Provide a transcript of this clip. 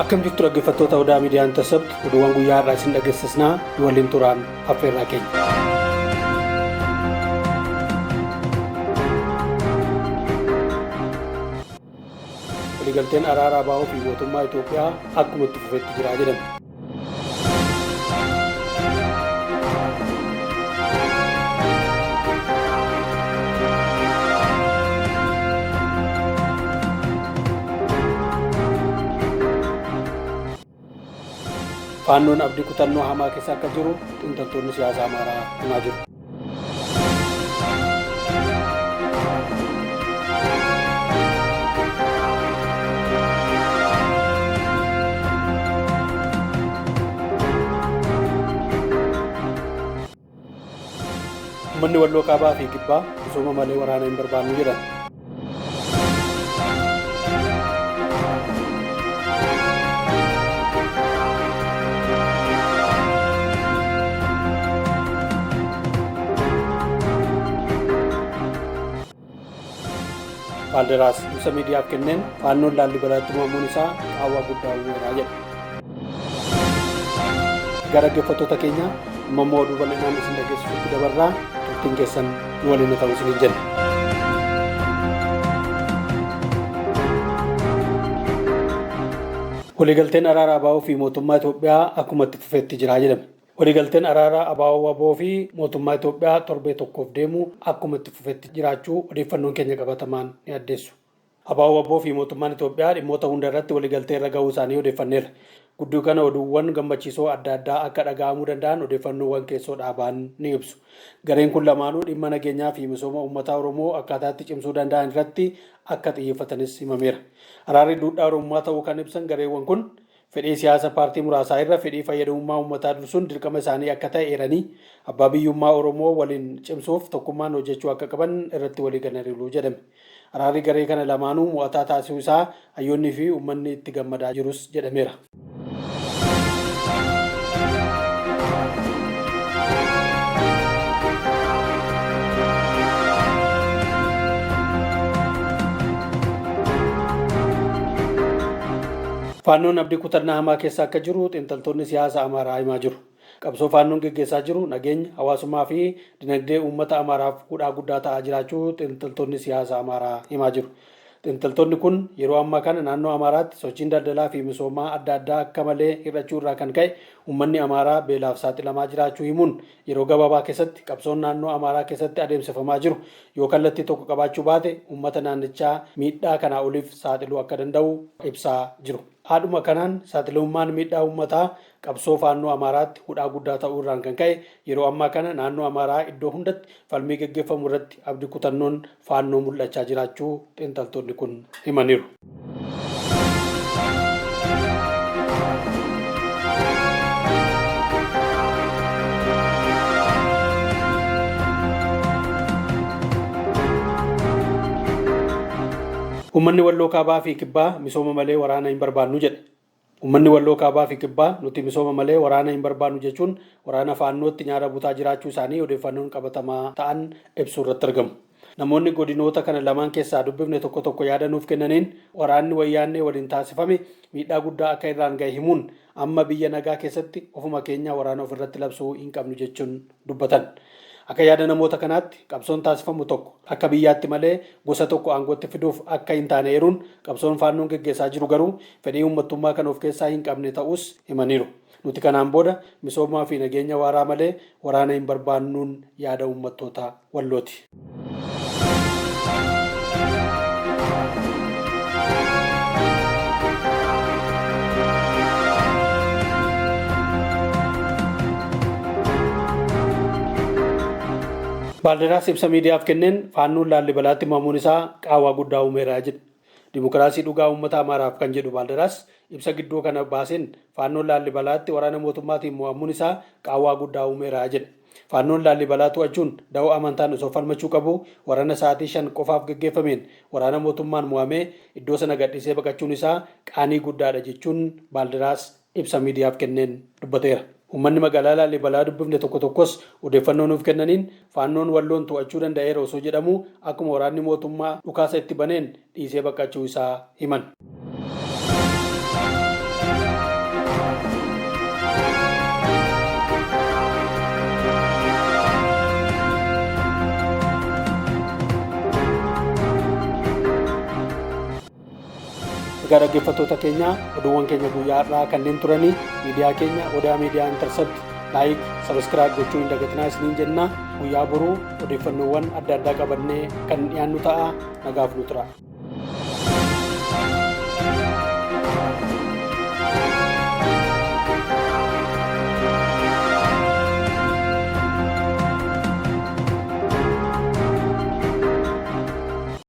Akkam jirtu dhaggeeffattoota Odaa Miidiyaa Intercept, oduuwwan guyyaa har'aa isin dhageessisnaa, nu waliin turaan affeerraa keenya. Waliigalteen araaraa ABO fi mootummaa Itoophiyaa akkuma itti fufetti jira jedhame. Faannoon abdii kutannoo hamaa keessa akka jiru xiinxaltoonni siyaasaa Amaaraa himaa jiru. Uummanni Walloo Kaabaa fi Kibbaa misooma malee waraana hin barbaannu jedhan. Baalderaas ibsa miidiyaaf kenneen Faannoon Laallibalaatti mo'amuun isaa qaawwaa guddaa uumeera jedhe. Egaa dhaggeeffattoota keenya, amma immoo oduu bal'inaan isin dhageessisutti dabarraa, turtiin keessan nu waliin haa ta'u isiniin jenna. Waliigalteen araara ABO fi mootummaa Itoophiyaa akkuma itti fufetti jira jedhame. Waliigalteen araaraa ABO-WBO fi mootummaa Itoophiyaa torbee tokkoof deemu akkuma itti fufetti jiraachuu odeeffannoon keenya qabatamaan ni addeessu. ABO-WBO fi mootummaan Itoophiyaa dhimmoota hunda irratti waliigaltee irra gahuu isaanii odeeffanneerra. Gudduu kana oduuwwan gammachiisoo adda addaa akka dhaga'amuu danda'an odeeffannoowwan keessoo dhaabaan ni ibsu. Gareen kun lamaanuu dhimma nageenyaa fi misooma uummataa Oromoo akkaataa itti cimsuu danda'an irratti akka xiyyeeffatanis himameera. Araarri duudhaa Oromummaa ta'uu kan ibsan gareewwan kun, Fedhii siyaasa paartii muraasaa irra fedhii fayyadamummaa uummataa dursuun dirqama isaanii akka ta'e eeranii, abbaa biyyummaa Oromoo waliin cimsuuf tokkummaan hojjechuu akka qaban irratti waliigalaniiru jedhame. Araarri garee kana lamaanuu mo'ataa taasisuu isaa hayyoonnii fi uummanni itti gammadaa jirus jedhameera. Faannoon abdii kutannaa hamaa keessa akka jiru xiinxaltoonni siyaasa Amaaraa himaa jiru. Qabsoo Faannoon geggeessaa jiru nageenya, hawaasummaa fi dinagdee uummata Amaaraaf hudhaa guddaa ta'aa jiraachuu xiinxaltoonni siyaasa Amaaraa himaa jiru. Xiinxaltoonni kun yeroo ammaa kana naannoo Amaaraatti sochiin daldalaa fi misoomaa adda addaa akka malee hir'achuu irraa kan ka'e uummanni Amaaraa beelaaf saaxilamaa jiraachuu himuun, yeroo gabaabaa keessatti qabsoon naannoo Amaaraa keessatti adeemsifamaa jiru yoo kallattii tokko qabaachuu baate uummata naannichaa miidhaa kanaa oliif saaxiluu akka danda'u ibsaa jiru. Haadhuma kanaan saaxilamummaan miidhaa uummataa qabsoo Faannoo Amaaraatti hudhaa guddaa ta'uu irraan kan ka'e yeroo ammaa kana naannoo Amaaraa iddoo hundatti falmii geggeeffamu irratti abdi kutannoon Faannoo mul'achaa jiraachuu xiinxaltoonni kun himaniiru. Uummanni Walloo Kaabaa fi Kibbaa misooma malee waraana hin barbaannu jedhe. Uummanni Walloo Kaabaa fi Kibbaa nuti misooma malee waraana hin barbaannu jechuun waraana Faannootti nyaara butaa jiraachuu isaanii odeeffannoon qabatamaa ta'an ibsuu irratti argamu. Namoonni godinoota kana lamaan keessaa dubbifne tokko tokko yaada nuuf kennaniin waraanni Wayyaannee waliin taasifame miidhaa guddaa akka irraan gahe himuun amma biyya nagaa keessatti ofuma keenyaa waraana ofirratti labsuu hin qabnu jechuun dubbatan. Akka yaada namoota kanaatti qabsoon taasifamu tokko akka biyyaatti malee gosa tokko aangootti fiduuf akka hin taane eeruun qabsoon Faannoon geggeessaa jiru garuu fedhii uummattummaa kan of keessaa hin qabne ta'uus himaniiru. Nuti kanaan booda misoomaa fi nageenya waaraa malee waraana hin barbaannuun yaada uummattoota Wallooti. Baalderaas ibsa miidiyaaf kenneen Faannoon Laallibalaatti mo'amuun isaa qaawwaa guddaa uumeera jedhe. Dimokiraasii dhugaa uummata Amaaraaf kan jedhu Baalderaas ibsa gidduu kana baaseen Faannoon Laallibalaatti waraana mootummaatiin mo'amuun isaa qaawwaa guddaa uumeera jedhe. Faannoon Laallibalaa to'achuun da'oo amantaan osoo falmachuu qabuu waraana sa'aatii 5 qofaaf gaggeeffameen waraana mootummaan mo'amee iddoo sana gadhiisee baqachuun isaa qaanii guddaadha jechuun Baalderaas ibsa miidiyaaf kenneen dubbateera. Uummanni magaalaa Laallibalaa dubbifne tokko tokkos odeeffannoo nuuf kennaniin Faannoon Walloon to'achuu danda'eera osoo jedhamuu akkuma waraanni mootummaa dhukaasa itti baneen dhiisee baqachuu isaa himan. Egaa dhaggeeffattoota keenya, oduuwwan keenya guyyaa har'aa kanneen turanii. Miidiyaa keenya Odaa Miidiyaa Intercept like, subscribe gochuu hin dagatinaa isiniin jenna. Guyyaa boruu odeeffannoowwan adda addaa qabannee kan dhiyaannu ta'a. Nagaaf nu tura.